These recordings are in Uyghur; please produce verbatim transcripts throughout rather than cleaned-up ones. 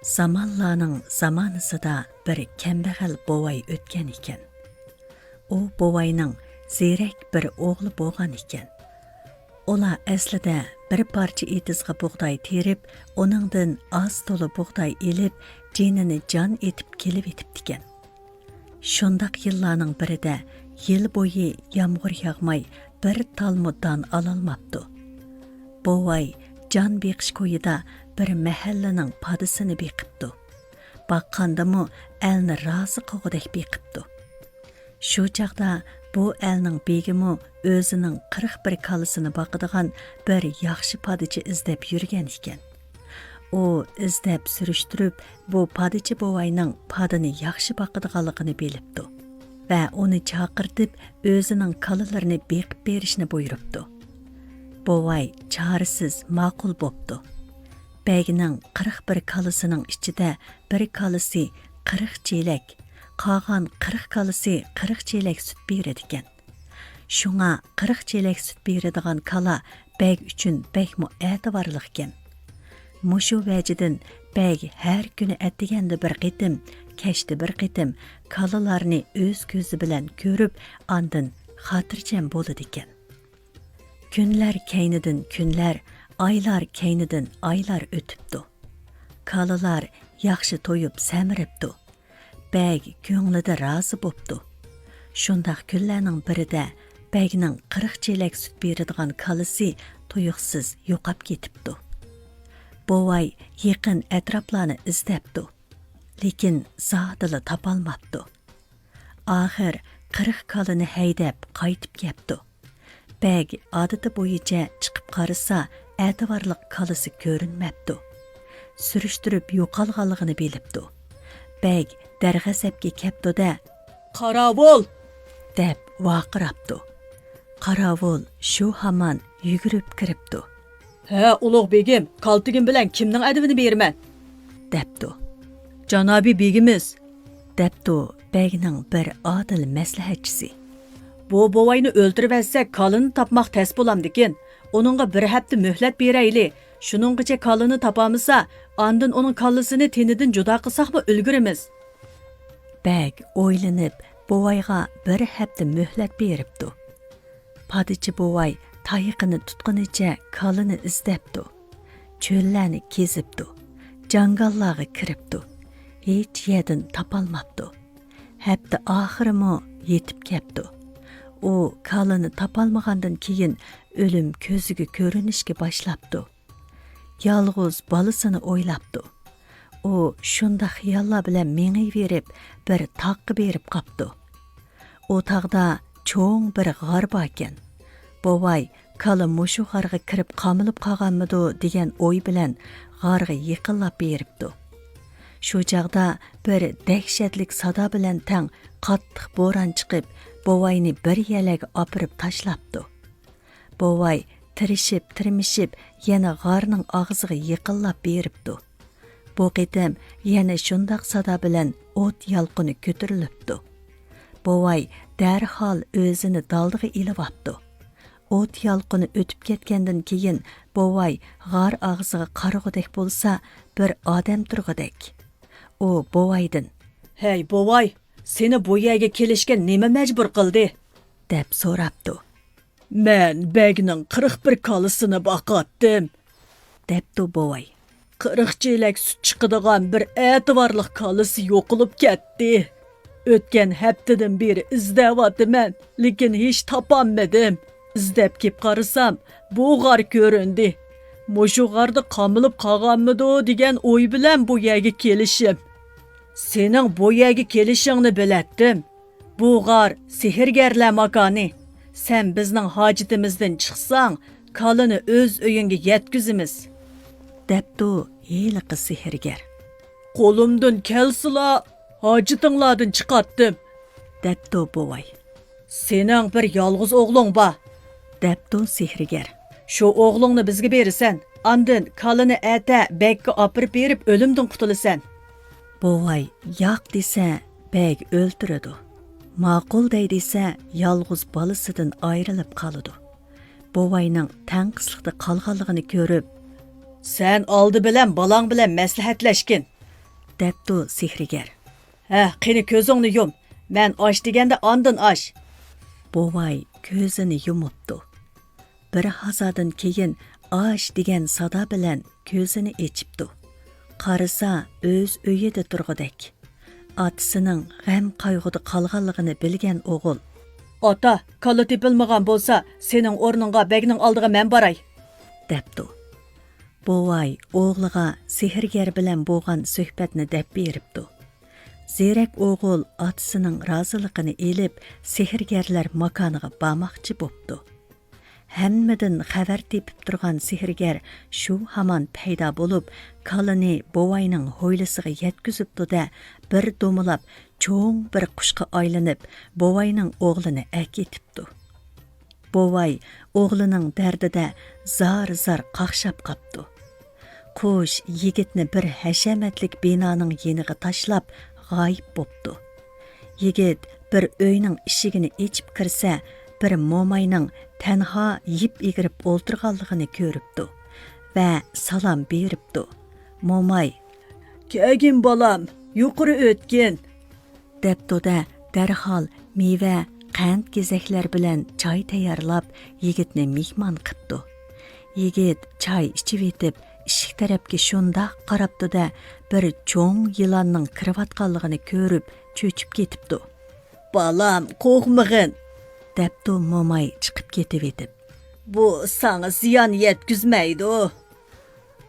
زامانلارنىڭ زامانىسىدا بىر كەمبەغەل بوۋاي ئۆتكەن ئىكەن. ئۇ بوۋاينىڭ زېرەك بىر ئوغلى بولغان ئىكەن. ئۇلار ئەسلىدە بىر پارچە ئېتىزغا بۇغداي تېرىپ، ئۇنىڭدىن ئاز تولا بۇغداي ئېلىپ، جېنىنى جان ئېتىپ كېلىۋېتىپتىكەن. شۇنداق يىللارنىڭ بىرىدە يىل بويى يامغۇر ياغماي، بىر تالمۇ دان ئالالماپتۇ. بوۋاي جان بېقىش كويىدا بىر مەھەللىنىڭ پادىسىنى بېقىپتۇ. باققاندىمۇ ئەلنى رازى قىلغۇدەك بېقىپتۇ. شۇ چاغدا بۇ ئەلنىڭ بېگىمۇ ئۆزىنىڭ قىرىق بىر كالىسىنى باقىدىغان بىر ياخشى پادىچى ئىزدەپ يۈرگەن ئىكەن. ئۇ ئىزدەپ سۈرۈشتۈرۈپ، بۇ پادىچى بوۋاينىڭ پادىنى ياخشى باقىدىغانلىقىنى بىلىپتۇ ۋە ئۇنى چاقىرتىپ، ئۆزىنىڭ كالىلىرىنى بېقىپ بېرىشنى بۇيرۇپتۇ. بوۋاي چارىسىز ماقۇل بوپتۇ. بەگنىڭ قىرىق بىر كالىسىنىڭ ئىچىدە بىر كالىسى قىرىق چېلەك، قالغان قىرىق كالىسى قىرىق چېلەك سۈت بېرىدىكەن. شۇڭا قىرىق چېلەك سۈت بېرىدىغان كالا بەگ ئۈچۈن بەكمۇ ئەتىۋارلىقكەن. مۇشۇ ۋەجىدىن بەگ ھەر كۈنى ئەتىگەندە بىر قېتىم، كەچتە بىر قېتىم كالىلارنى ئۆز كۆزى بىلەن كۆرۈپ، ئاندىن خاتىرجەم بولىدىكەن. كۈنلەر كەينىدىن كۈنلەر، ئايلار كەينىدىن ئايلار ئۆتۈپتۇ. كالىلار ياخشى تويۇپ سەمرىپتۇ. بەگ كۆڭلىدە رازى بوپتۇ. شۇنداق كۈنلەرنىڭ بىرىدە بەگنىڭ قىرىق چېلەك سۈت بېرىدىغان كالىسى تۇيۇقسىز يوقاپ كېتىپتۇ. بوۋاي يېقىن ئەتراپلارنى ئىزدەپتۇ، لېكىن زادىلا تاپالماپتۇ. ئاخىر قىرىق كالىنى ھەيدەپ قايتىپ كەپتۇ. بەگ ئادىتى بويىچە چىقىپ قارىسا، ئەتىۋارلىق كالىسى كۆرۈنمەپتۇ. سۈرۈشتۈرۈپ يوقالغانلىقىنى بىلىپتۇ. بەگ دەرغەزەپكە كەپتۇ-دە، «قاراۋۇل!» دەپ ۋارقىراپتۇ. قاراۋۇل شۇ ھامان يۈگۈرۈپ كىرىپتۇ. «ھە، ئۇلۇغ بېگىم، كالتىگىم بىلەن كىمنىڭ ئەدىپىنى بېرىمەن؟» دەپتۇ. «جانابىي بېگىمىز!» دەپتۇ بەگنىڭ بىر ئادىل مەسلىھەتچىسى. «بۇ بوۋاينى ئۆلتۈرۈۋەتسەك، كالىنى تاپماق تەس بولامدىكىن. ئۇنىڭغا بىر ھەپتە مۆھلەت بېرەيلى. شۇنىڭغىچە كالىنى تاپالمىسا، ئاندىن ئۇنىڭ كاللىسىنى تېنىدىن جۇدا قىلساقمۇ ئۈلگۈرىمىز.» بەگ ئويلىنىپ، بوۋايغا بىر ھەپتە مۆھلەت بېرىپتۇ. پادىچى بوۋاي تايىقىنى تۇتقىنىچە كالىنى ئىزدەپتۇ. چۆللەرنى كېزىپتۇ. جاڭگاللارغا كىرىپتۇ. ھېچ يەردىن تاپالماپتۇ. ھەپتە ئاخىرىمۇ يېتىپ كەپتۇ. ئۇ كالىنى تاپالمىغاندىن كېيىن ئۆلۈم كۆزىگە كۆرۈنۈشكە باشلاپتۇ. يالغۇز بالىسىنى ئويلاپتۇ. ئۇ شۇنداق خىياللار بىلەن مېڭىۋېرىپ، بىر تاغقا بېرىپ قاپتۇ. ئۇ تاغدا چوڭ بىر غار باركەن. بوۋاي، «كالا مۇشۇ غارغا كىرىپ قامىلىپ قالغانمىدۇ؟» دېگەن ئوي بىلەن غارغا يېقىنلاپ بېرىپتۇ. شۇ چاغدا بىر دەھشەتلىك سادا بىلەن تەڭ قاتتىق بوران چىقىپ، بوۋاينى بىر يەرلەرگە ئاپىرىپ تاشلاپتۇ. بوۋاي تىرىشىپ-تىرمىشىپ يەنە غارنىڭ ئاغزىغا يېقىنلاپ بېرىپتۇ. بۇ قېتىم يەنە شۇنداق سادا بىلەن ئوت يالقۇنى كۆتۈرۈلۈپتۇ. بوۋاي دەرھال ئۆزىنى دالدىغا ئېلىۋاپتۇ. ئوت يالقۇنى ئۆتۈپ كەتكەندىن كېيىن، بوۋاي غار ئاغزىغا قارىغۇدەك بولسا، بىر ئادەم تۇرغۇدەك. ئۇ بوۋايدىن، «ھەي، بوۋاي، سېنى بۇ يەرگە كېلىشكە نېمە مەجبۇر قىلدى؟» دەپ سوراپتۇ. «مەن بەگنىڭ قىرىق بىر كالىسىنى باقاتتىم،» دەپتۇ بوۋاي. «قىرىق چېلەك سۈت چىقىدىغان بىر ئەتىۋارلىق كالىسى يوقىلىپ كەتتى. ئۆتكەن ھەپتىدىن بېرى ئىزدەۋاتىمەن، لېكىن ھېچ تاپالمىدىم. ئىزدەپ كېپ قارىسام، بۇ غار كۆرۈندى. مۇشۇ غاردا قامىلىپ قالغانمىدۇ دېگەن ئوي بىلەن بۇ يەرگە كېلىشىم.» «سېنىڭ بۇ يەرگە كېلىشىڭنى بىلەتتىم. بۇ غار سېھىرگەرلەر ماكانى. سەن بىزنىڭ ھاجىتىمىزدىن چىقساڭ، كالىنى ئۆز ئۆيۈڭگە يەتكۈزىمىز،» دەپتۇ ھېلىقى سېھىرگەر. «قولۇمدىن كەلسىلا، ھاجىتىڭلاردىن چىقاتتىم،» دەپتۇ بوۋاي. «سېنىڭ بىر يالغۇز ئوغلۇڭ بار،» دەپتۇ سېھىرگەر. «شۇ ئوغلۇڭنى بىزگە بېرىسەن، ئاندىن كالىنى ئەتە بەگكە ئاپىرىپ بېرىپ ئۆلۈمدىن قۇتۇلىسەن.» بوۋاي ياق دېسە، بەگ ئۆلتۈرىدۇ. ماقۇل دەي دېسە، يالغۇز بالىسىدىن ئايرىلىپ قالىدۇ. بوۋاينىڭ تەڭقىسلىقتا قالغانلىقىنى كۆرۈپ، «سەن ئالدى بىلەن بالاڭ بىلەن مەسلىھەتلەشكىن. دەپتۇ سېھىرگەر. ھە، قېنى كۆزۈڭنى يۇم. مەن ئاچ دېگەندە ئاندىن ئاچ. بوۋاي كۆزىنى يۇمۇپتۇ. بىر ھازادىن كېيىن ئاچ دېگەن سادا بىلەن كۆزىنى ئېچىپتۇ. قارىسا ئۆز ئۆيىدە تۇرغۇدەك. ئاتىسىنىڭ غەم-قايغۇدا قالغانلىقىنى بىلگەن ئوغۇل. ئاتا، كالا تېپىلمىغان بولسا، سېنىڭ ئورنۇڭغا بەگنىڭ ئالدىغا مەن باراي، دەپتۇ. بوۋاي ئوغلىغا سېھىرگەر بىلەن بولغان سۆھبەتنى دەپ بېرىپتۇ. زېرەك ئوغۇل ئاتىسىنىڭ رازىلىقىنى ئېلىپ، سېھىرگەرلەر ماكانىغا بارماقچى بوپتۇ. ھەممىدىن خەۋەر تېپىپ تۇرغان سېھىرگەر شۇ ھامان پەيدا بولۇپ، كالىنى بوۋاينىڭ ھويلىسىغا يەتكۈزۈپتۇ-دە، بىر دومىلاپ چوڭ بىر قۇشقا ئايلىنىپ، بوۋاينىڭ ئوغلىنى ئەكېتىپتۇ. بوۋاي ئوغلىنىڭ دەردىدە زار-زار قاقشاپ قاپتۇ. قۇش يىگىتنى بىر ھەشەمەتلىك بىنانىڭ يېنىغا تاشلاپ غايىب بوپتۇ. يىگىت بىر ئۆينىڭ ئىشىكىنى ئېچىپ كىرسە، بىر موماينىڭ تەنھا يىپ ئېگىرىپ ئولتۇرغانلىقىنى كۆرۈپتۇ ۋە سالام بېرىپتۇ. موماي، كەگىن بالام، يۇقىرى ئۆتكىن، دەپتۇ-دە، دەرھال مېۋە، قەنت-گېزەكلەر بىلەن چاي تەييارلاپ، يىگىتنى مېھمان قىپتۇ. يىگىت چاي ئىچىۋېتىپ، ئىشىك تەرەپكە شۇنداق قاراپتۇ-دە، بىر چوڭ يىلاننىڭ كىرىۋاتقانلىقىنى كۆرۈپ، چۆچۈپ كېتىپتۇ. بالام، قورقمىغىن، دەپتۇ موماي چىقىپ كېتىۋېتىپ. بۇ ساڭا زىيان يەتكۈزمەيدۇ.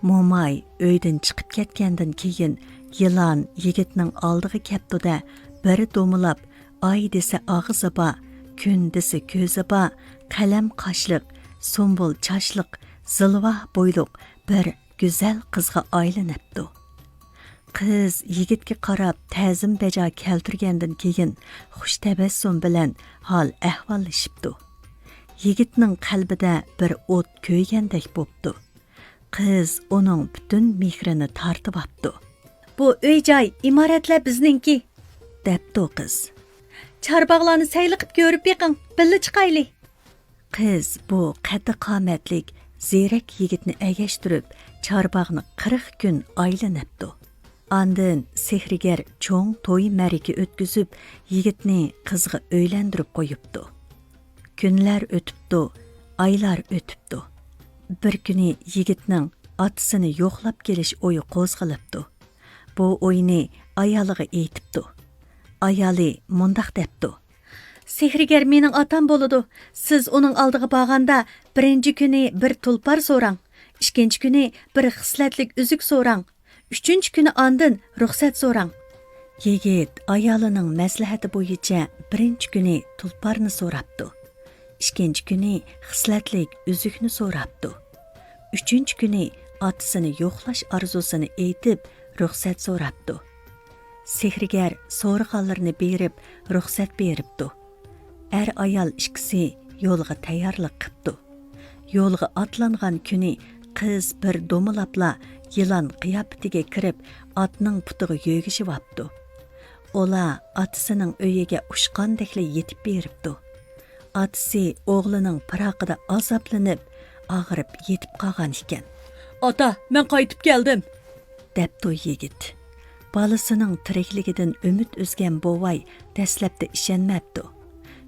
موماي ئۆيدىن چىقىپ كەتكەندىن كېيىن، يىلان يىگىتنىڭ ئالدىغا كەپتۇ-دە، بىر دومىلاپ، ئاي دېسە ئاغزى بار، كۈن دېسە كۆزى بار، قەلەم قاشلىق، سۇمبۇل چاچلىق، زىلۋا بويلۇق بىر گۈزەل قىزغا ئايلىنىپتۇ. قىز يىگىتكە قاراپ تەزىم بەجا كەلتۈرگەندىن كېيىن، خۇش تەبەسسۇم بىلەن ھال ئەھۋاللىشىپتۇ. يىگىتنىڭ قەلبىدە بىر ئوت كۆيگەندەك بوپتۇ. قىز ئۇنىڭ پۈتۈن مېھرىنى تارتىۋاپتۇ. بۇ ئۆي-جاي، ئىمارەتلەر بىزنىڭكى، دەپتۇ قىز. چارباغلارنى سەيلە قىپ كۆرۈپ بېقىڭ، بىللە چىقايلى. قىز بۇ قەددى-قامەتلىك، زېرەك يىگىتنى ئەگەشتۈرۈپ، چارباغنى قىرىق كۈن ئايلىنىپتۇ. ئاندىن سېھىرگەر چوڭ توي-مەرىكە ئۆتكۈزۈپ، يىگىتنى قىزغا ئۆيلەندۈرۈپ قويۇپتۇ. كۈنلەر ئۆتۈپتۇ، ئايلار ئۆتۈپتۇ. بىر كۈنى يىگىتنىڭ ئاتىسىنى يوقلاپ كېلىش ئويى قوزغىلىپتۇ. بۇ ئوينى ئايالىغا ئېيتىپتۇ. ئايالى مۇنداق دەپتۇ. سېھىرگەر مېنىڭ ئاتام بولىدۇ. سىز ئۇنىڭ ئالدىغا بارغاندا، بىرىنچى كۈنى بىر تۇلپار سوراڭ، ئىككىنچى كۈنى بىر خىسلەتلىك ئۈزۈك سوراڭ، ئۈچىنچى كۈنى ئاندىن رۇخسەت سوراڭ. يىگىت ئايالىنىڭ مەسلىھەتى بويىچە بىرىنچى كۈنى تۇلپارنى سوراپتۇ. ئىككىنچى كۈنى خىسلەتلىك ئۈزۈكنى سوراپتۇ. ئۈچىنچى كۈنى ئاتىسىنى يوقلاش ئارزۇسىنى ئېيتىپ، رۇخسەت سوراپتۇ. سېھىرگەر سورىغانلىرىنى بېرىپ، رۇخسەت بېرىپتۇ. ئەر-ئايال ئىككىسى يولغا تەييارلىق قىپتۇ. يولغا ئاتلانغان كۈنى قىز بىر دومىلاپلا يىلان قىياپىتىگە كىرىپ، ئاتنىڭ پۇتىغا يۆگىشىۋاپتۇ. ئۇلار ئاتىسىنىڭ ئۆيىگە ئۇچقاندەكلا يېتىپ بېرىپتۇ. ئاتىسى ئوغلىنىڭ پىراقىدا ئازابلىنىپ، ئاغرىپ يېتىپ قالغان ئىكەن. ئاتا، مەن قايتىپ كەلدىم، دەپتۇ يىگىت. بالىسىنىڭ تىرىكلىكىدىن ئۈمىد ئۈزگەن بوۋاي دەسلەپتە ئىشەنمەپتۇ.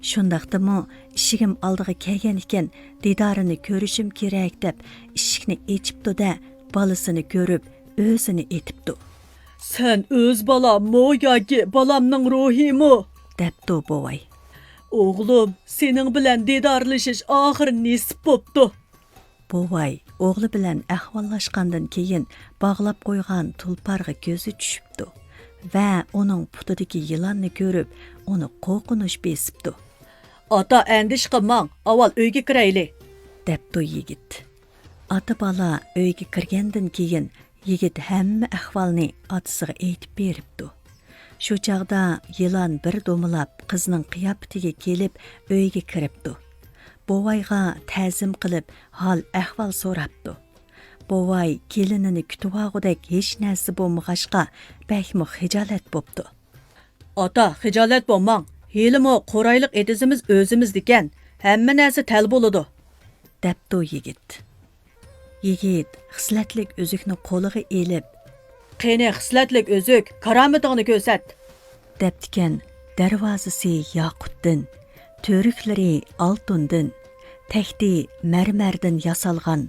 شۇنداقتىمۇ ئىشىكىم ئالدىغا كەلگەن ئىكەن، دىدارىنى كۆرۈشۈم كېرەك دەپ ئىشىكنى ئېچىپتۇ-دە، بالىسىنى كۆرۈپ ئۆزىنى ئېتىپتۇ. سەن ئۆز بالاممۇ ياكى بالامنىڭ روھىمۇ؟ دەپتۇ بوۋاي. ئوغلۇم، سېنىڭ بىلەن دىدارلىشىش ئاخىرى نېسىپ بوپتۇ. بوۋاي ئوغلى بىلەن ئەھۋاللاشقاندىن كېيىن باغلاپ قويغان تۇلپارغا كۆزى چۈشۈپتۇ ۋە ئۇنىڭ پۇتىدىكى يىلاننى كۆرۈپ، ئۇنى قورقۇنچ بېسىپتۇ. ئاتا، ئەندىشە قىلماڭ، ئاۋۋال ئۆيگە كىرەيلى، دەپتۇ يىگىت. ئاتا-بالا ئۆيگە كىرگەندىن كېيىن، يىگىت ھەممە ئەھۋالنى ئاتىسىغا ئېيتىپ بېرىپتۇ. شۇ چاغدا يىلان بىر دومىلاپ قىزنىڭ قىياپىتىگە كېلىپ، ئۆيگە كىرىپتۇ. بوۋايغا تەزىم قىلىپ، ھال-ئەھۋال سوراپتۇ. بوۋاي كېلىنىنى كۈتۈۋالغۇدەك ھېچ نەرسە بولمىغاچقا، بەكمۇ خىجالەت بوپتۇ. ئاتا، خىجالەت بولماڭ، ھېلىمۇ قورايلىق ئېتىزىمىز ئۆزىمىزدىكەن، ھەممە نەرسە تەل بولىدۇ، دەپتۇ يىگىت. يىگىت خىسلەتلىك ئۈزۈكنى قولىغا ئېلىپ، «قېنى، خىسلەتلىك ئۈزۈك، كارامىتىڭنى كۆرسەت!» دەپتىكەن. دەرۋازىسى ياقۇتتىن، تۈۋرۈكلىرى ئالتۇندىن، تەختى مەرمەردىن ياسالغان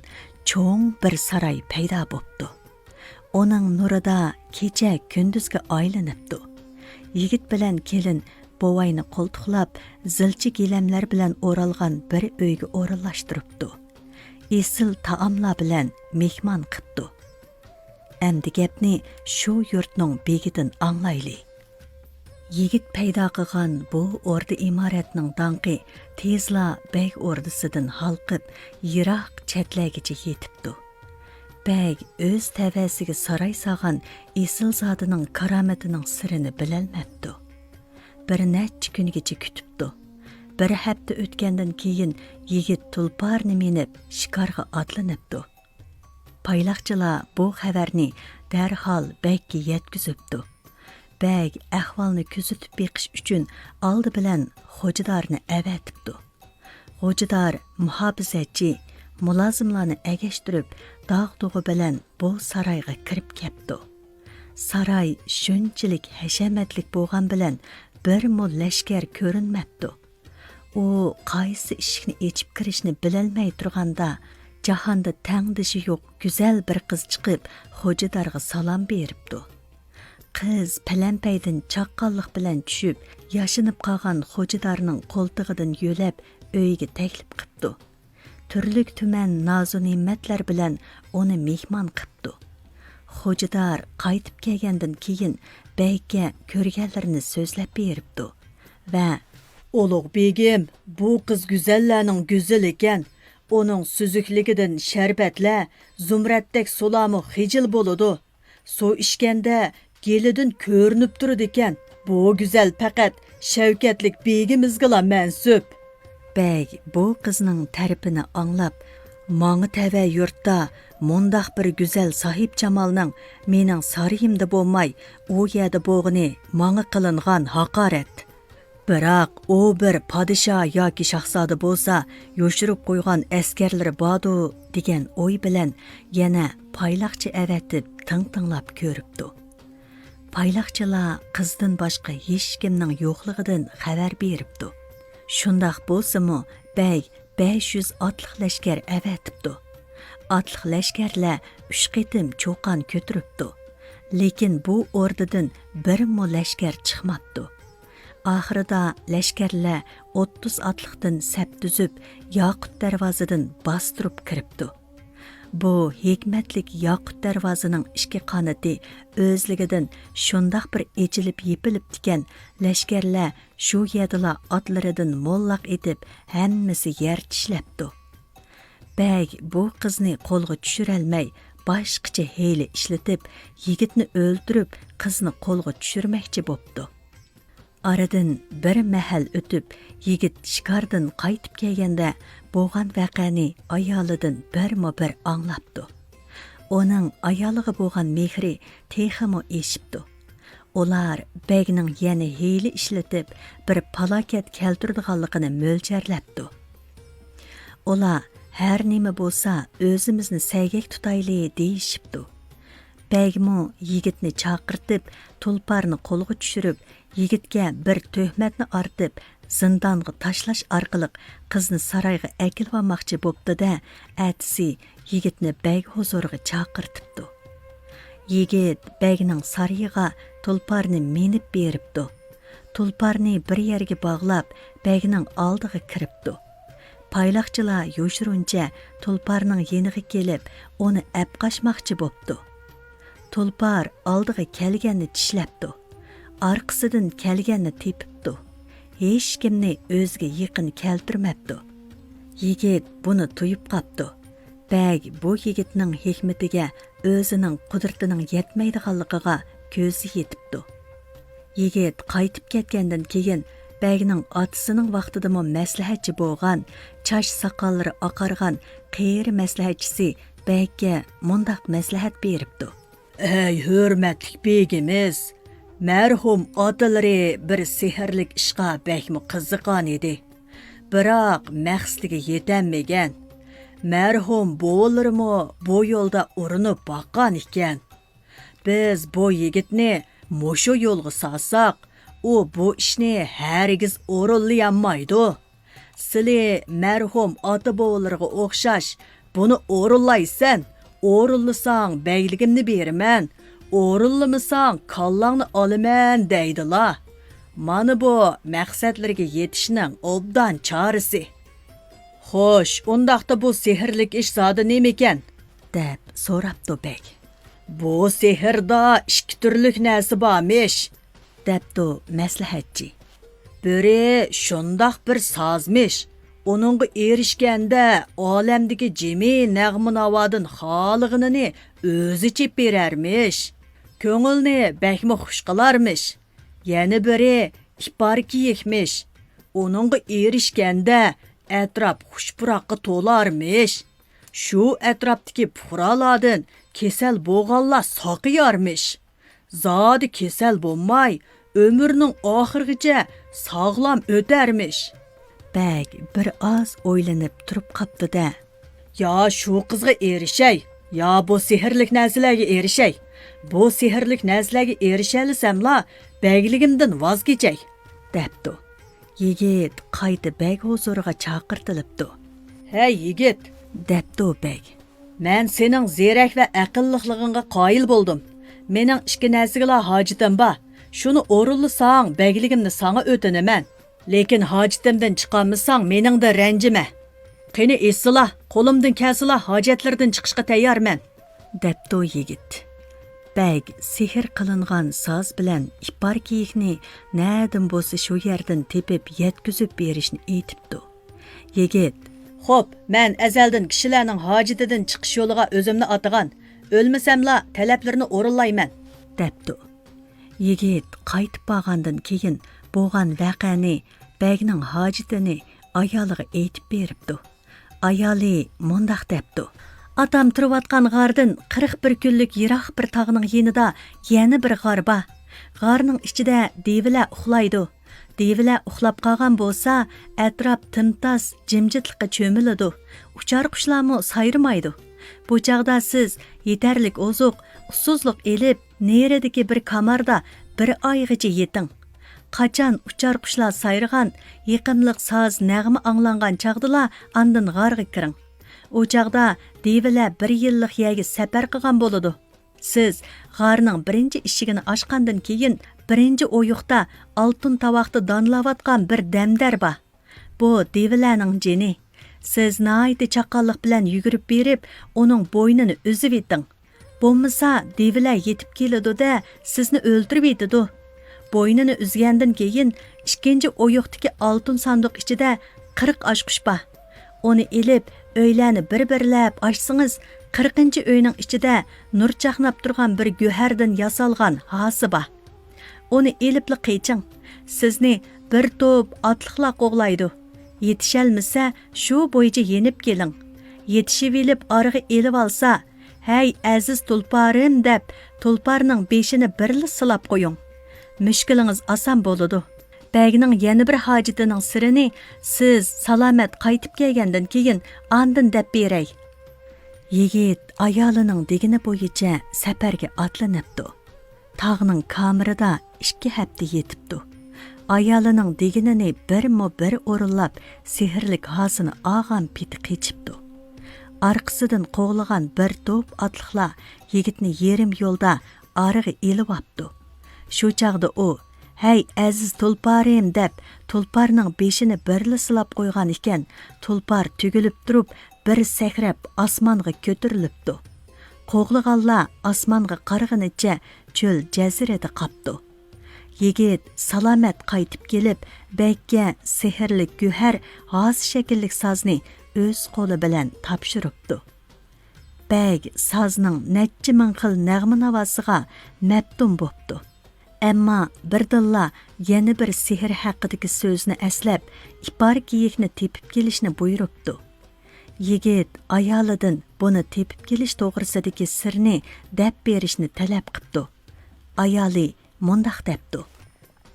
چوڭ بىر ساراي پەيدا بوپتۇ. ئۇنىڭ نۇرىدا كېچە كۈندۈزگە ئايلىنىپتۇ. يىگىت بىلەن كېلىن بوۋاينى قولتۇقلاپ، زىلچە گىلەملەر بىلەن ئورالغان بىر ئۆيگە ئورۇنلاشتۇرۇپتۇ. ئېسىل تائاملار بىلەن مېھمان قىپتۇ. ئەمدى گەپنى شۇ يۇرتنىڭ بېگىدىن ئاڭلايلى. يىگىت پەيدا قىلغان بۇ ئوردا ئىمارەتنىڭ داڭقى تېزلا بەگ ئوردىسىدىن ھالقىپ، يىراق چەتلەرگىچە يېتىپتۇ. بەگ ئۆز تەۋەسىگە ساراي سالغان ئېسىلزادىنىڭ كارامىتىنىڭ سىرىنى بىلەلمەپتۇ. بىر نەچچە كۈنگىچە كۈتۈپتۇ. بىر ھەپتە ئۆتكەندىن كېيىن يىگىت تۇلپارنى مىنىپ، شىكارغا ئاتلىنىپتۇ. پايلاقچىلار بۇ خەۋەرنى دەرھال بەگكە يەتكۈزۈپتۇ. بەگ ئەھۋالنى كۆزىتىپ بېقىش ئۈچۈن ئالدى بىلەن خوجىدارنى ئەۋەتىپتۇ. خوجىدار مۇھاپىزەتچى، مۇلازىملارنى ئەگەشتۈرۈپ، داغ-دۇغا بىلەن بۇ سارايغا كىرىپ كەپتۇ. ساراي شۇنچىلىك ھەشەمەتلىك بولغان بىلەن، بىرمۇ لەشكەر كۆرۈنمەپتۇ. ئۇ قايسى ئىشىكنى ئېچىپ كىرىشنى بىلەلمەي تۇرغاندا، جاھاندا تەڭدىشى يوق گۈزەل بىر قىز چىقىپ، خوجىدارغا سالام بېرىپتۇ. قىز پەلەمپەيدىن چاققانلىق بىلەن چۈشۈپ، ياشىنىپ قالغان خوجىدارنىڭ قولتۇقىدىن يۆلەپ، ئۆيىگە تەكلىپ قىپتۇ. تۈرلۈك-تۈمەن نازۇ-نېمەتلەر بىلەن ئۇنى مېھمان قىپتۇ. خوجىدار قايتىپ كەلگەندىن كېيىن، بەگكە كۆرگەنلىرىنى سۆزلەپ بېرىپتۇ ۋە، «ئۇلۇغ بېگىم، بۇ قىز گۈزەللەرنىڭ گۈزىلى ئىكەن. ئۇنىڭ سۈزۈكلۈكىدىن شەربەتلەر، زۇمرەتتەك سۇلارمۇ خىجىل بولىدۇ. سۇ ئىچكەندە گېلىدىن كۆرۈنۈپ تۇرىدىكەن. بۇ گۈزەل پەقەت شەۋكەتلىك بېگىمىزگىلا مەنسۇپ.» بەگ بۇ قىزنىڭ تەرىپىنى ئاڭلاپ، «ماڭا تەۋە يۇرتتا مۇنداق بىر گۈزەل ساھىبجامالنىڭ مېنىڭ سارىيىمدا بولماي، ئۇ يەردە بولغىنى ماڭا قىلىنغان ھاقارەت. بىراق ئۇ بىر پادىشاھ ياكى شاھزادە بولسا، يوشۇرۇپ قويغان ئەسكەرلىرى باردۇ» دېگەن ئوي بىلەن يەنە پايلاقچى ئەۋەتىپ تىڭ تىڭلاپ كۆرۈپتۇ. پايلاقچىلار قىزدىن باشقا ھېچكىمنىڭ يوقلۇقىدىن خەۋەر بېرىپتۇ. شۇنداق بولسىمۇ، بەگ بەش يۈز ئاتلىق لەشكەر ئەۋەتىپتۇ. ئاتلىق لەشكەرلەر ئۈچ قېتىم چۇقان كۆتۈرۈپتۇ. لېكىن بۇ ئوردىدىن بىرمۇ لەشكەر چىقماپتۇ. ئاخىرىدا لەشكەرلەر ئوتتۇز ئاتلىقتىن سەپ تۈزۈپ، ياقۇت دەرۋازىدىن باستۇرۇپ كىرىپتۇ. بۇ ھېكمەتلىك ياقۇت دەرۋازىنىڭ ئىككى قانىتى ئۆزلۈكىدىن شۇنداق بىر ئېچىلىپ يېپىلىپتىكەن، لەشكەرلەر شۇ يەردىلا ئاتلىرىدىن موللاق ئېتىپ، ھەممىسى يەر چىشلەپتۇ. بەگ بۇ قىزنى قولغا چۈشۈرەلمەي، باشقىچە ھىيلە ئىشلىتىپ، يىگىتنى ئۆلتۈرۈپ، قىزنى قولغا چۈشۈرمەكچى بوپتۇ. ئارىدىن بىر مەھەل ئۆتۈپ، يىگىت شىكاردىن قايتىپ كەلگەندە، بولغان ۋەقەنى ئايالىدىن بىرمۇ بىر ئاڭلاپتۇ. ئۇنىڭ ئايالىغا بولغان مېھرى تېخىمۇ ئېشىپتۇ. ئۇلار بەگنىڭ يەنە ھىيلە ئىشلىتىپ، بىر پالاكەت كەلتۈرىدىغانلىقىنى مۆلچەرلەپتۇ. ئۇلار، «ھەر نېمە بولسا، ئۆزىمىزنى سەگەك تۇتايلى» دېيىشىپتۇ. بەگمۇ يىگىتنى چاقىرتىپ، تۇلپارنى قولغا چۈشۈرۈپ، يىگىتكە بىر تۆھمەتنى ئارتىپ، زىندانغا تاشلاش ئارقىلىق قىزنى سارايغا ئەكېلىۋالماقچى بوپتۇ-دە، ئەتىسى يىگىتنى بەگ ھۇزۇرىغا چاقىرتىپتۇ. يىگىت بەگنىڭ سارىيىغا تۇلپارنى مىنىپ بېرىپتۇ. تۇلپارنى بىر يەرگە باغلاپ، بەگنىڭ ئالدىغا كىرىپتۇ. پايلاقچىلار يوشۇرۇنچە تۇلپارنىڭ يېنىغا كېلىپ، ئۇنى ئەپ قاچماقچى بوپتۇ. تۇلپار ئالدىغا كەلگەننى چىشلەپتۇ. ئارقىسىدىن كەلگەننى تېپىپتۇ. ھېچكىمنى ئۆزىگە يېقىن كەلتۈرمەپتۇ. يىگىت بۇنى تۇيۇپ قاپتۇ. بەگ بۇ يىگىتنىڭ ھېكمىتىگە ئۆزىنىڭ قۇدرىتىنىڭ يەتمەيدىغانلىقىغا كۆزى يېتىپتۇ. يىگىت قايتىپ كەتكەندىن كېيىن، بەگنىڭ ئاتىسىنىڭ ۋاقتىدىمۇ مەسلىھەتچى بولغان، چاچ ساقاللىرى ئاقارغان قېرى مەسلىھەتچىسى بەگكە مۇنداق مەسلىھەت بېرىپتۇ. «ئەي ھۆرمەتلىك بېگىمىز، مەرھۇم ئاتىلىرى بىر سېھىرلىك ئىشقا بەكمۇ قىزىققان ئىدى. بىراق مەقسىتىگە يېتەلمىگەن. مەرھۇم بوۋىلىرىمۇ بۇ يولدا ئۇرۇنۇپ باققان ئىكەن. بىز بۇ يىگىتنى مۇشۇ يولغا سالساق، ئۇ بۇ ئىشنى ھەرگىز ئورۇنلىيالمايدۇ. سىلى مەرھۇم ئاتا-بوۋىلىرىغا ئوخشاش بۇنى ئورۇنلايسەن، ئورۇنلىساڭ بەگلىكىمنى بېرىمەن، ئورۇنلىمىساڭ كاللاڭنى ئالىمەن دەيدىلا. مانا بۇ مەقسەتلىرىگە يېتىشنىڭ ئوبدان چارىسى. خوش، ئۇنداقتا بۇ سېھىرلىك ئىش زادى نېمىكەن؟ دەپ سوراپتۇ بەگ. بۇ سېھىردا ئىككى تۈرلۈك نەرسە بارمىش، دەپتۇ مەسلىھەتچى. بىرى شۇنداق بىر سازمىش، ئۇنىڭغا ئېرىشكەندە ئالەمدىكى جىمى نەغمە-ناۋادىن خالىغىنىنى ئۆزى چېپىپ بېرەرمىش. كۆڭۈلنى بەكمۇ خۇش قىلارمىش. يەنە بىرى ئىپار كېيىكمىش. ئۇنىڭغا ئېرىشكەندە ئەتراپ خۇش-پۇراققا تولارمىش. شۇ ئەتراپتىكى پۇقرالاردىن كېسەل بولغانلار ساقىيارمىش. زادى كېسەل بولماي، ئۆمرىنىڭ ئاخىرىغىچە ساغلام ئۆتەرمىش. بەگ بىر ئاز ئويلىنىپ تۇرۇپ قاپتۇ-دە. يا شۇ قىزغا ئېرىشەي، يا بۇ سېھىرلىك نەرسىلەرگە ئېرىشەي. بۇ سېھىرلىك نەرسىلەرگە ئېرىشەلىسەملا، بەگلىكىمدىن ۋاز كېچەي، دەپتۇ. يىگىت قايتا بەگ ھۇزۇرىغا چاقىرتىلىپتۇ. ھەي يىگىت، دەپتۇ بەگ. مەن سېنىڭ زېرەك ۋە ئەقىللىقلىقىڭغا قايىل بولدۇم. مېنىڭ ئىككى نەرسىگىلا ھاجىتىم بار. شۇنى ئورۇنلىساڭ، بەگلىكىمنى ساڭا ئۆتۈنىمەن. لېكىن ھاجىتىمدىن چىقالمىساڭ، مېنىڭدىن رەنجىمە. قېنى ئېيتسىلا، قولۇمدىن كەلسىلا، ھاجەتلىرىدىن چىقىشقا تەييارمەن، دەپتۇ يىگىت. بەگ سېھىر قىلىنغان ساز بىلەن ئىپار كېيىكنى نەدىن بولسا شۇ يەردىن تېپىپ يەتكۈزۈپ بېرىشنى ئېيتىپتۇ. يىگىت، خوپ، مەن ئەزەلدىن كىشىلەرنىڭ ھاجىتىدىن چىقىش يولىغا ئۆزۈمنى ئاتىغان. ئۆلمىسەملا، تەلەپلىرىنى ئورۇنلايمەن، دەپتۇ. يىگىت قايتىپ بارغاندىن كېيىن بولغان ۋەقەنى، بەگنىڭ ھاجىتىنى ئايالىغا ئېيتىپ بېرىپتۇ. ئايالى مۇنداق دەپتۇ. ئاتام تۇرۇۋاتقان غاردىن قىرىق بىر كۈنلۈك يىراق بىر تاغنىڭ يېنىدا يەنە بىر غار بار. غارنىڭ ئىچىدە دېۋىلەر ئۇخلايدۇ. دېۋىلەر ئۇخلاپ قالغان بولسا، ئەتراپ تىمتاس جىمجىتلىققا چۆمۈلىدۇ. ئۇچار قۇشلارمۇ سايرىمايدۇ. بۇ چاغدا سىز يېتەرلىك ئوزۇق، ئۇسسۇزلۇق ئېلىپ، نېرىدىكى بىر كاماردا بىر ئايغىچە يېتىڭ. قاچان ئۇچار قۇشلار سايرىغان، يېقىملىق ساز نەغمە ئاڭلانغان چاغدىلا ئاندىن غارغا كىرىڭ. ئۇ چاغدا دېۋىلەر بىر يىللىق يەرگە سەپەر قىلغان بولىدۇ. سىز غارنىڭ بىرىنچى ئىشىكىنى ئاچقاندىن كېيىن، بىرىنچى ئويۇقتا ئالتۇن تاۋاقتا دانلاۋاتقان بىر دەمدەر بار. بۇ دېۋىلەرنىڭ جېنى. سىز ناھايىتى چاققانلىق بىلەن يۈگۈرۈپ بېرىپ، ئۇنىڭ بوينىنى ئۈزۈۋېتىڭ. بولمىسا، دېۋىلەر يېتىپ كېلىدۇ-دە، سىزنى ئۆلتۈرۈۋېتىدۇ. بوينىنى ئۈزگەندىن كېيىن، ئىككىنچى ئويۇقتىكى ئالتۇن ساندۇق ئىچىدە قىرىق ئاچقۇچ بار. ئۇنى ئېلىپ، ئۆيلەرنى بىر-بىرلەپ ئاچسىڭىز، قىرىقىنچى ئۆينىڭ ئىچىدە نۇر چاقناپ تۇرغان بىر گۆھەردىن ياسالغان ھاسا بار. ئۇنى ئېلىپلا قېچىڭ. سىزنى بىر توپ ئاتلىقلار قوغلايدۇ. يېتىشەلمىسە، شۇ بويىچە يېنىپ كېلىڭ. يېتىشىۋېلىپ ئارىغا ئېلىۋالسا، «ھەي، ئەزىز تۇلپارىم» دەپ، تۇلپارنىڭ بېشىنى بىرلا سىلاپ قويۇڭ. مۈشكۈلىڭىز ئاسان بولىدۇ. بەگنىڭ يەنە بىر ھاجىتىنىڭ سىرىنى سىز سالامەت قايتىپ كەلگەندىن كېيىن ئاندىن دەپ بېرەي. يىگىت ئايالىنىڭ دېگىنى بويىچە سەپەرگە ئاتلىنىپتۇ. تاغنىڭ كامىرىدا ئىككى ھەپتە يېتىپتۇ. ئايالىنىڭ دېگىنىنى بىرمۇ بىر ئورۇنلاپ، سېھىرلىك ھاسىنى ئالغان پېتى قېچىپتۇ. ئارقىسىدىن قوغلىغان بىر توپ ئاتلىقلار يىگىتنى يېرىم يولدا ئارىغا ئېلىۋاپتۇ. شۇ چاغدا ئۇ، «ھەي، ئەزىز تۇلپارىم» دەپ، تۇلپارنىڭ بېشىنى بىرلا سىلاپ قويغان ئىكەن، تۇلپار تۈگۈلۈپ تۇرۇپ، بىر سەكرەپ ئاسمانغا كۆتۈرۈلۈپتۇ. قوغلىغانلار ئاسمانغا قارىغىنىچە چۆل جەزىرىدە قاپتۇ. يىگىت سالامەت قايتىپ كېلىپ، بەگكە سېھىرلىك گۆھەر ھاسا شەكىللىك سازنى ئۆز قولى بىلەن تاپشۇرۇپتۇ. بەگ سازنىڭ نەچچە مىڭ خىل نەغمە-ناۋاسىغا مەپتۇن بوپتۇ. ئەمما بىردىنلا يەنە بىر سېھىر ھەققىدىكى سۆزنى ئەسلەپ، ئىپار كېيىكنى تېپىپ كېلىشنى بۇيرۇپتۇ. يىگىت ئايالىدىن بۇنى تېپىپ كېلىش توغرىسىدىكى سىرنى دەپ بېرىشنى تەلەپ قىپتۇ. ئايالى مۇنداق دەپتۇ.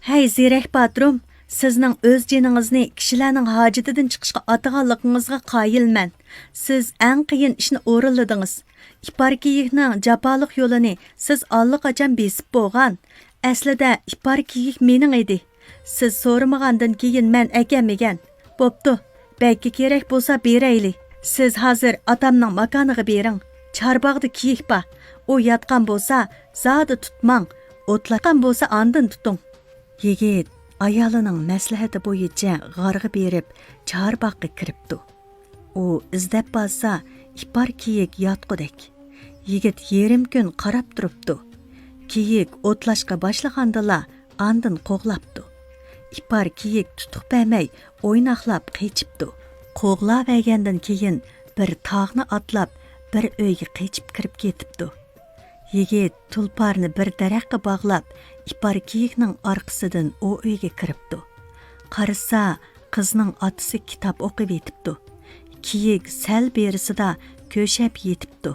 «ھەي، زېرەك پاتۇرۇم، سىزنىڭ ئۆز جېنىڭىزنى كىشىلەرنىڭ ھاجىتىدىن چىقىشقا ئاتىغانلىقىڭىزغا قايىلمەن. سىز ئەڭ قىيىن ئىشنى ئورۇنلىدىڭىز. ئىپار كېيىكنىڭ جاپالىق يولىنى سىز ئاللىقاچان بېسىپ بولغان. ئەسلىدە ئىپار كېيىك مېنىڭ ئىدى. سىز سورىمىغاندىن كېيىن مەن ئەكەلمىگەن. بوپتۇ، بەگكە كېرەك بولسا بېرەيلى. سىز ھازىر ئاتامنىڭ ماكانىغا بېرىڭ. چارباغدا كېيىك بار. ئۇ ياتقان بولسا زادى تۇتماڭ. ئوتلاتقان بولسا ئاندىن تۇتۇڭ. يىگىت ئايالىنىڭ مەسلىھەتى بويىچە غارغا بېرىپ، چارباغقا كىرىپتۇ. ئۇ ئىزدەپ بارسا، ئىپار كېيىك ياتقۇدەك. يىگىت يېرىم كۈن قاراپ تۇرۇپتۇ. كېيىك ئوتلاشقا باشلىغاندىلا، ئاندىن قوغلاپتۇ. ئىپار كېيىك تۇتۇق بەرمەي، ئويناقلاپ قېچىپتۇ. قوغلاۋەرگەندىن كېيىن، بىر تاغنى ئاتلاپ، بىر ئۆيگە قېچىپ كىرىپ كېتىپتۇ. يىگىت تۇلپارنى بىر دەرەخكە باغلاپ، ئىپار كېيىكنىڭ ئارقىسىدىن ئۇ ئۆيگە كىرىپتۇ. قارىسا، قىزنىڭ ئاتىسى كىتاب ئوقۇۋېتىپتۇ. كېيىك سەل بېرىسىدا كۆشەپ يېتىپتۇ.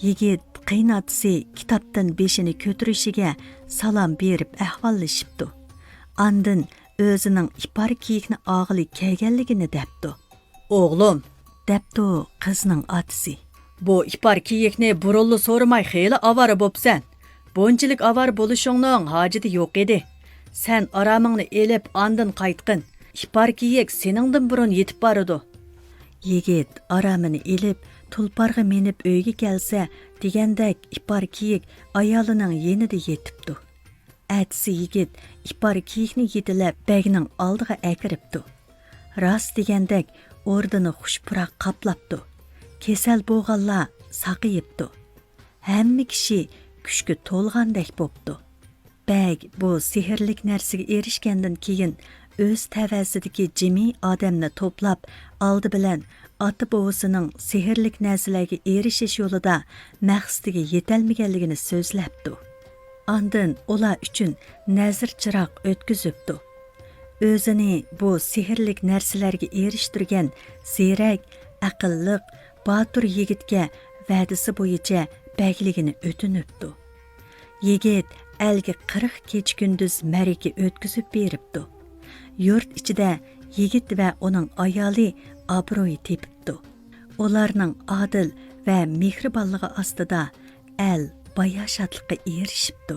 يىگىت قېيىنئاتىسى كىتابتىن بېشىنى كۆتۈرۈشىگە سالام بېرىپ ئەھۋاللىشىپتۇ. ئاندىن ئۆزىنىڭ ئىپار كېيىكنى ئاغىلى كەلگەنلىكىنى دەپتۇ. «ئوغلۇم»، دەپتۇ قىزنىڭ ئاتىسى، «بۇ ئىپار كېيىكنى بۇرۇنلا سورىماي خېلى ئاۋارە بوپسەن. بۇنچىلىك ئاۋارە بولۇشۇڭنىڭ ھاجىتى يوق ئىدى. سەن ئارامىڭنى ئېلىپ ئاندىن قايتقىن. ئىپار كېيىك سېنىڭدىن بۇرۇن يېتىپ بارىدۇ.» يىگىت ئارامىنى ئېلىپ، تۇلپارغا مىنىپ ئۆيگە كەلسە، دېگەندەك ئىپار كېيىك ئايالىنىڭ يېنىدا يېتىپتۇ. ئەتىسى يىگىت ئىپار كېيىكنى يېتىلەپ بەگنىڭ ئالدىغا ئەكىرىپتۇ. راست دېگەندەك ئوردىنى خۇش پۇراق قاپلاپتۇ. كېسەل بولغانلار ساقىيىپتۇ. ھەممە كىشى كۈچكە تولغاندەك بوپتۇ. بەگ بۇ سېھىرلىك نەرسىگە ئېرىشكەندىن كېيىن، ئۆز تەۋەسىدىكى جىمى ئادەمنى توپلاپ، ئالدى بىلەن ئاتا-بوۋىسىنىڭ سېھىرلىك نەرسىلەرگە ئېرىشىش يولىدا مەقسىتىگە يېتەلمىگەنلىكىنى سۆزلەپتۇ. ئاندىن ئۇلار ئۈچۈن نەزىر چىراغ ئۆتكۈزۈپتۇ. ئۆزىنى بۇ سېھىرلىك نەرسىلەرگە ئېرىشتۈرگەن زېرەك، ئەقىللىق، باتۇر يىگىتكە ۋەدىسى بويىچە بەگلىكىنى ئۆتۈنۈپتۇ. يىگىت ئەلگە قىرىق كېچە-كۈندۈز مەرىكە ئۆتكۈزۈپ بېرىپتۇ. يۇرت ئىچىدە يىگىت ۋە ئۇنىڭ ئايالى ئابرۇي تېپىپتۇ. ئۇلارنىڭ ئادىل ۋە مېھرىبانلىقى ئاستىدا ئەل باياشاتلىققا ئېرىشىپتۇ.